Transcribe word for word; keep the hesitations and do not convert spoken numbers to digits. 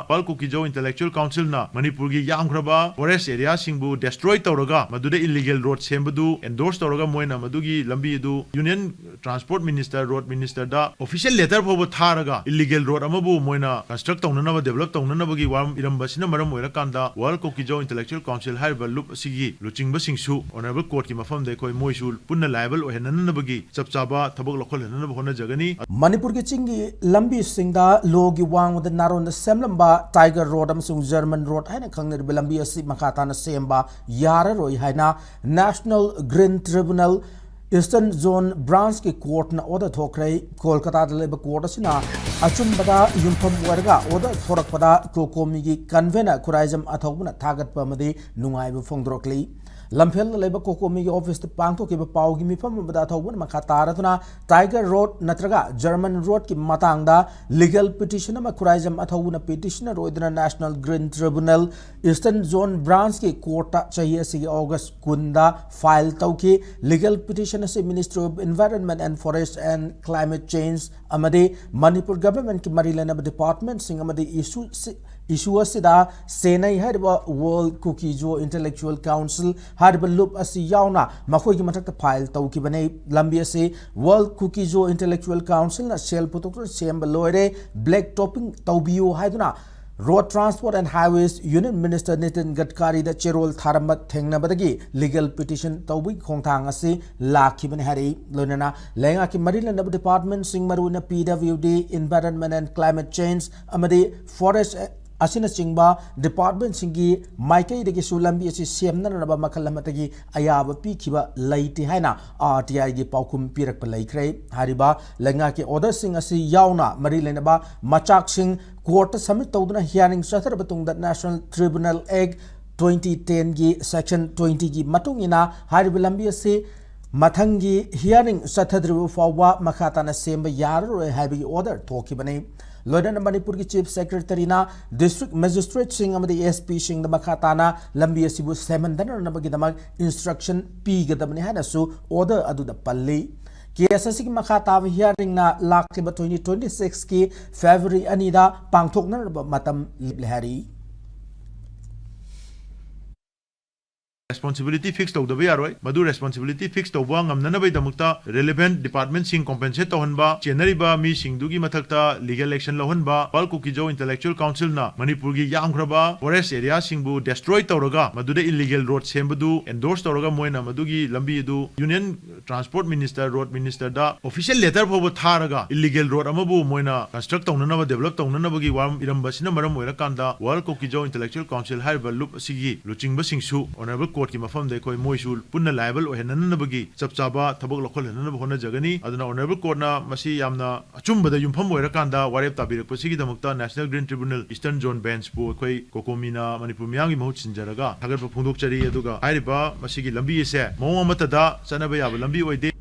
World Kuki-Zo Intellectual Council-ꯅ ꯃꯅꯤꯄꯨꯔꯒꯤ ꯌꯥꯝꯈ꯭ꯔꯕ forest area-ꯁꯤꯡꯕꯨ destroy ꯇꯧꯔꯒ ꯃꯗꯨꯗ illegal road ꯁꯦꯝꯕꯗꯨ endorse ꯇꯧꯔꯒ ꯃꯣꯏꯅ ꯃꯗꯨꯒꯤ ꯂꯝꯕꯤ ꯑꯗꯨ Union Transport Minister, Road Minister-ꯗ official letter ꯐꯥꯎꯕ ꯊꯥꯔꯒ illegal road ꯑꯃꯕꯨ ꯃꯣꯏꯅ construct ꯇꯧꯅꯅꯕ, develop ꯇꯧꯅꯅꯕꯒꯤ ꯋꯥꯔꯝ ꯏꯔꯝꯕꯁꯤꯅ ꯃꯔꯝ ꯑꯣꯏꯔꯀꯥꯟꯗ World Kuki-Zo Intellectual Council ꯍꯥꯏꯔꯤꯕ ꯂꯨꯞ ꯑꯁꯤꯒꯤ ꯂꯨꯆꯤꯡꯕꯁꯤꯡꯁꯨ Honourable Court-ꯀꯤ ꯃꯐꯝꯗ ꯑꯩꯈꯣꯏ ꯃꯣꯏꯁꯨ ꯄꯨꯟꯅ liable ꯑꯣꯏꯍꯟꯅꯅꯕꯒꯤ ꯆꯞ ꯆꯥꯕ ꯊꯕꯛ ꯂꯧꯈꯠꯍꯟꯅꯅꯕ ꯍꯣꯠꯅꯖꯒꯅꯤ꯫ ꯃꯅꯤꯄꯨꯔꯒꯤ ꯆꯤꯡꯒꯤ ꯂꯝꯕꯤꯁꯤꯡꯗ ꯂꯣꯒꯤ ꯋꯥꯡꯃꯗ ꯅꯥꯔꯣꯟꯗ ꯁꯦꯝꯂꯝꯕ Tiger Road ꯑꯃꯁꯨꯡ German Road ꯍꯥꯏꯅ ꯈꯪꯅꯔꯤꯕ ꯂꯝꯕꯤ ꯑꯁꯤ ꯃꯈꯥ ꯇꯥꯅ ꯁꯦꯝꯕ ꯌꯥꯔꯔꯣꯏ ꯍꯥꯏꯅ National Green Tribunal Eastern Zone Branch-ꯀꯤ court-ꯅ order ꯊꯣꯛꯈ꯭ꯔꯦ꯫ ꯀꯣꯜꯀꯇꯥꯗ ꯂꯩꯕ court ꯑꯁꯤꯅ ꯑꯆꯨꯝꯕꯗ ꯌꯨꯝꯐꯝ ꯑꯣꯏꯔꯒ order ꯊꯣꯔꯛꯄꯗ COCOMI-ꯒꯤ convener ꯈꯨꯔꯥꯏꯖꯝ ꯑꯊꯧꯕꯅ ꯊꯥꯒꯠꯄ ꯑꯃꯗꯤ ꯅꯨꯡꯉꯥꯏꯕ ꯐꯣꯡꯗꯣꯔꯛꯂꯤ꯫ ꯂꯝꯐꯦꯜꯗ ꯂꯩꯕ COCOMI-ꯒꯤ office-ꯇ ꯄꯥꯡꯊꯣꯛꯈꯤꯕ ꯄꯥꯎꯒꯤ ꯃꯤꯐꯝ ꯑꯃꯗ ꯑꯊꯧꯕꯅ ꯃꯈꯥ ꯇꯥꯔꯗꯨꯅ Tiger Road ꯅꯠꯇ꯭ꯔꯒ German Road-ꯀꯤ ꯃꯇꯥꯡꯗ legal petition ꯑꯃ ꯈꯨꯔꯥꯏꯖꯝ ꯑꯊꯧꯕꯅ petitioner ꯑꯣꯏꯗꯨꯅ National Green Tribunal Eastern Zone Branch-ꯀꯤ court-ꯇ ꯆꯍꯤ ꯑꯁꯤꯒꯤ August ꯀꯨꯟꯗ file ꯇꯧꯈꯤ꯫ Legal petition ꯑꯁꯤ Ministry of Environment and Forest and Climate Change ꯑꯃꯗꯤ ꯃꯅꯤꯄꯨꯔ government-ꯀꯤ ꯃꯔꯤ ꯂꯩꯅꯕ department-ꯁꯤꯡ ꯑꯃꯗꯤ issue issue ꯑꯁꯤꯗ ꯁꯦꯅꯩ ꯍꯥꯏꯔꯤꯕ World Kuki-Zo Intellectual Council ꯍꯥꯏꯔꯤꯕ ꯂꯨꯞ ꯑꯁꯤ ꯌꯥꯎꯅ ꯃꯈꯣꯏꯒꯤ ꯃꯊꯛꯇ file ꯇꯧꯈꯤꯕꯅꯤ꯫ ꯂꯝꯕꯤ ꯑꯁꯤ World Kuki-Zo Intellectual Council-ꯅ ꯁꯦꯜ ꯄꯨꯊꯣꯛꯇꯨꯅ ꯁꯦꯝꯕ ꯂꯣꯏꯔꯦ, black topping ꯇꯧꯕꯤꯌꯨ ꯍꯥꯏꯗꯨꯅ Road Transport and Highways Union Minister Nitin Gadkari-ꯗ ꯆꯦꯔꯣꯜ ꯊꯥꯔꯝꯕ ꯊꯦꯡꯅꯕꯗꯒꯤ legal petition ꯇꯧꯕꯒꯤ ꯈꯣꯡꯊꯥꯡ ꯑꯁꯤ ꯂꯥꯛꯈꯤꯕꯅꯤ ꯍꯥꯏꯔꯛꯏ꯫ ꯂꯣꯏꯅꯅ ꯂꯩꯉꯥꯛꯀꯤ ꯃꯔꯤ ꯂꯩꯅꯕ department-ꯁꯤꯡ, ꯃꯔꯨꯑꯣꯏꯅ PWD, Environment and Climate Change ꯑꯃꯗꯤ Forest ꯑꯁꯤꯅꯆꯤꯡꯕ department-ꯁꯤꯡꯒꯤ ꯃꯥꯏꯀꯩꯗꯒꯤꯁꯨ ꯂꯝꯕꯤ ꯑꯁꯤ ꯁꯦꯝꯅꯅꯕ ꯃꯈꯜ ꯑꯃꯠꯇꯒꯤ ꯑꯌꯥꯕ ꯄꯤꯈꯤꯕ ꯂꯩꯇꯦ ꯍꯥꯏꯅ RTI-ꯒꯤ ꯄꯥꯎꯈꯨꯝ ꯄꯤꯔꯛꯄ ꯂꯩꯈ꯭ꯔꯦ꯫ ꯍꯥꯏꯔꯤꯕ ꯂꯩꯉꯥꯛꯀꯤ order-ꯁꯤꯡ ꯑꯁꯤ ꯌꯥꯎꯅ ꯃꯔꯤ ꯂꯩꯅꯕ ꯃꯆꯥꯛꯁꯤꯡ court-ꯇ submit ꯇꯧꯗꯨꯅ hearing ꯆꯠꯊꯔꯕ ꯇꯨꯡꯗ National Tribunal Act twenty ten-ꯒꯤ section twenty-ꯒꯤ ꯃꯇꯨꯡ ꯏꯟꯅ ꯍꯥꯏꯔꯤꯕ ꯂꯝꯕꯤ ꯑꯁꯤ ꯃꯊꯪꯒꯤ hearing ꯆꯠꯊꯗ꯭ꯔꯤꯕ ꯐꯥꯎꯕ ꯃꯈꯥ ꯇꯥꯅ ꯁꯦꯝꯕ ꯌꯥꯔꯔꯣꯏ ꯍꯥꯏꯕꯒꯤ order ꯊꯣꯛꯈꯤꯕꯅꯤ꯫ ꯂꯣꯏꯅꯅ ꯃꯅꯤꯄꯨꯔꯒꯤ Chief Secretary-ꯅ district magistrate-ꯁꯤꯡ ꯑꯃꯗꯤ SP-ꯁꯤꯡꯗ ꯃꯈꯥ ꯇꯥꯅ ꯂꯝꯕꯤ ꯑꯁꯤꯕꯨ ꯁꯦꯝꯍꯟꯗꯅꯕꯒꯤꯗꯃꯛ instruction ꯄꯤꯒꯗꯕꯅꯤ ꯍꯥꯏꯅꯁꯨ order ꯑꯗꯨꯗ ꯄꯜꯂꯤ꯫ ꯀꯦꯁ ꯑꯁꯤꯒꯤ ꯃꯈꯥ ꯇꯥꯕ ꯍꯤꯌꯥꯔꯤꯡꯅ ꯂꯥꯛꯂꯤꯕ ꯇ꯭ꯋꯦꯟꯇꯤ ꯇ꯭ꯋꯦꯟꯇꯤ ꯁꯤꯛꯁꯀꯤ ꯐꯦꯕ꯭ꯔꯨꯋꯥꯔꯤ ꯑꯅꯤꯗ ꯄꯥꯡꯊꯣꯛꯅꯅꯕ ꯃꯇꯝ ꯂꯦꯞꯂꯦ ꯍꯥꯏꯔꯤ꯫ ꯔꯦꯁꯄꯣꯟꯁꯤꯕꯤꯂꯤꯇꯤ ꯐꯤꯛꯁ ꯇꯧꯗꯕ ꯌꯥꯔꯣꯏ꯫ ꯃꯗꯨ ꯔꯦꯁꯄꯣꯟꯁꯤꯕꯤꯂꯤꯇꯤ ꯐꯤꯛꯁ ꯇꯧꯕ ꯉꯝꯅꯅꯕꯒꯤꯗꯃꯛꯇ ꯔꯦꯂꯦꯚꯦꯟꯠ ꯗꯤꯄꯥꯔꯠꯃꯦꯟꯠꯁꯤꯡ ꯀꯣꯝꯄꯦꯟꯁꯦꯠ ꯇꯧꯍꯟꯕ, ꯆꯦꯟꯅꯔꯤꯕ ꯃꯤꯁꯤꯡꯗꯨꯒꯤ ꯃꯊꯛꯇ ꯂꯤꯒꯦꯜ ꯑꯦꯛꯁꯟ ꯂꯧꯍꯟꯕ, ꯋꯥꯔꯜ ꯀꯨꯀꯤꯖꯣ ꯏꯟꯇꯦꯂꯦꯛꯆꯨꯋꯦꯜ ꯀꯥꯎꯟꯁꯤꯜꯅ ꯃꯅꯤꯄꯨꯔꯒꯤ ꯌꯥꯝꯈ꯭ꯔꯕ ꯐꯣꯔꯦꯁ ꯑꯦꯔꯤꯌꯥꯁꯤꯡꯕꯨ ꯗꯦꯁꯇ꯭ꯔꯣꯏ ꯇꯧꯔꯒ ꯃꯗꯨꯗ ꯏꯜꯂꯤꯒꯦꯜ ꯔꯣꯗ ꯁꯦꯝꯕꯗꯨ ꯑꯦꯟꯗꯣꯔꯁ ꯇꯧꯔꯒ ꯃꯣꯏꯅ ꯃꯗꯨꯒꯤ ꯂꯝꯕꯤ ꯑꯗꯨ ꯌꯨꯅꯤꯌꯟ ꯇ꯭ꯔꯥꯟꯁꯄꯣꯔꯠ ꯃꯤꯅꯤꯁꯇꯔ, ꯔꯣꯗ ꯃꯤꯅꯤꯁꯇꯔꯗ ꯑꯣꯐꯤꯁꯤꯌꯦꯜ ꯂꯦꯇꯔ ꯐꯥꯎꯕ ꯊꯥꯔꯒ ꯏꯜꯂꯤꯒꯦꯜ ꯔꯣꯗ ꯑꯃꯕꯨ ꯃꯣꯏꯅ ꯀꯟꯁꯇ꯭ꯔꯛ ꯇꯧꯅꯅꯕ, ꯗꯦꯕꯂꯞ ꯇꯧꯅꯅꯕꯒꯤ ꯋꯥꯔꯝ ꯏꯔꯝꯕꯁꯤꯅ ꯃꯔꯝ ꯑꯣꯏꯔꯀꯥꯟꯗ ꯋꯥꯔꯜ ꯀꯨꯀꯤꯖꯣ ꯏꯟꯇꯦꯂꯦꯛꯆꯨꯋꯦꯜ ꯀꯥꯎꯟꯁꯤꯜ ꯍꯥꯏꯔꯤꯕ ꯂꯨꯞ ꯑꯁꯤꯒꯤ ꯂꯨꯆꯤꯡꯕꯁꯤꯡꯁꯨ ꯑꯣꯅꯔꯦꯕꯜ ꯀꯣꯔꯠꯀꯤ ꯃꯐꯝꯗ ꯑꯩꯈꯣꯏ ꯃꯣꯏꯁꯨ ꯄꯨꯟꯅ ꯂꯥꯏꯕꯜ ꯑꯣꯏꯍꯟꯅꯅꯕꯒꯤ ꯆꯞ ꯆꯥꯕ ꯊꯕꯛ ꯂꯧꯈꯠꯍꯟꯅꯅꯕ ꯍꯣꯠꯅꯖꯒꯅꯤ꯫ ꯑꯗꯨꯅ ꯑꯣꯅꯔꯦꯕꯜ ꯀꯣꯔꯠꯅ ꯃꯁꯤ ꯌꯥꯝꯅ ꯑꯆꯨꯝꯕꯗ ꯌꯨꯝꯐꯝ ꯑꯣꯏꯔꯀꯥꯟꯗ ꯋꯥꯔꯦꯞ ꯇꯥꯕꯤꯔꯛꯄꯁꯤꯒꯤꯗꯃꯛꯇ National Green Tribunal Eastern Zone Bench ꯄꯨ ꯑꯩꯈꯣꯏ ꯀꯣꯀꯣꯃꯤꯅ ꯃꯅꯤꯄꯨꯔ ꯃꯤꯌꯥꯝꯒꯤ ꯃꯍꯨꯠ ꯁꯤꯟꯖꯔꯒ ꯊꯥꯒꯠꯄ ꯐꯣꯡꯗꯣꯛꯆꯔꯤ꯫ ꯑꯗꯨꯒ ꯍꯥꯏꯔꯤꯕ ꯃꯁꯤꯒꯤ ꯂꯝꯕꯤ ꯑꯁꯦ ꯃꯑꯣꯡ ꯑꯃꯠꯇꯗ ꯆꯠꯅꯕ ꯌꯥꯕ ꯂꯝꯕꯤ ꯑꯣꯏꯗꯦ꯫